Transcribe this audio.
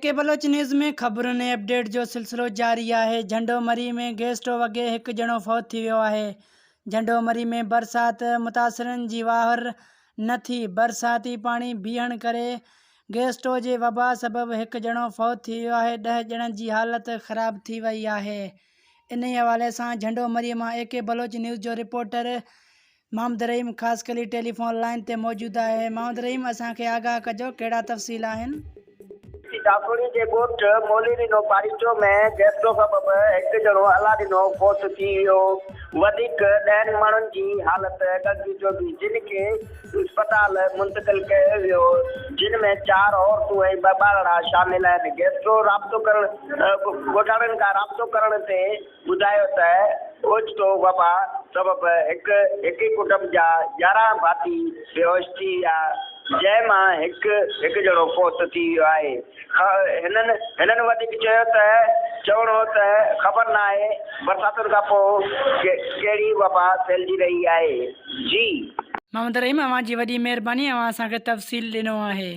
ڪي Baloch news ۾ خبرن ۽ update جو سلسلو جاري آهي جهنڊو مري ۾ گيسٽرو وڳي هڪ ڄڻو فوت ٿي ويو آهي جهنڊو مري ۾ برسات متاثرن جي واهر نه ٿي برساتي پاڻي بيهڻ ڪري گيسٽرو جي وبا سبب هڪ ڄڻو فوت ٿي ويو آهي ڏهه ڄڻن جي حالت خراب ٿي وئي آهي انهي حوالي سان جهنڊو مري مان اي ڪي بلوچ نيوز جو reporter Muhammad Rahim Khaskheli telephone line تي موجود آهي محمد رحيم اسان کي آگاهه ڪجو ڪهڙا تفصيل آهن. ڊاڪوڙي جي ڳوٺ مولي ڏنو پاريچو ۾ گيسٽرو سبب هڪ ڄڻو الله ڏنو فوت ٿي ويو، وڌيڪ ڏهن ماڻهن جي حالت ڳڻتي جوڳي، جن کي اسپتال منتقل ڪيو ويو، جن ۾ چار عورتون ۽ ٻه ٻارڙا شامل آهن، گيسٽرو رابطو ڪرڻ ڳوٺاڻن کان رابطو ڪرڻ تي ٻڌايو ته اوچتو وبا سبب هڪ هڪ ئي ڪٽنب جا 11 ڀاتي بيهوش ٿي ويا، جنهن مان هڪ هڪ ڄڻو فوت ٿي ويو آهي. هنن هنن وڌيڪ چيو ته چوڻ هو ته خبر ناهي برساتن کانپوء ڪهڙي وبا ڦهلجي رهي آهي. جي. محمد رحيم اوهان جي وڏي مهرباني اوهان اسان کي تفصيل ڏنو آهي.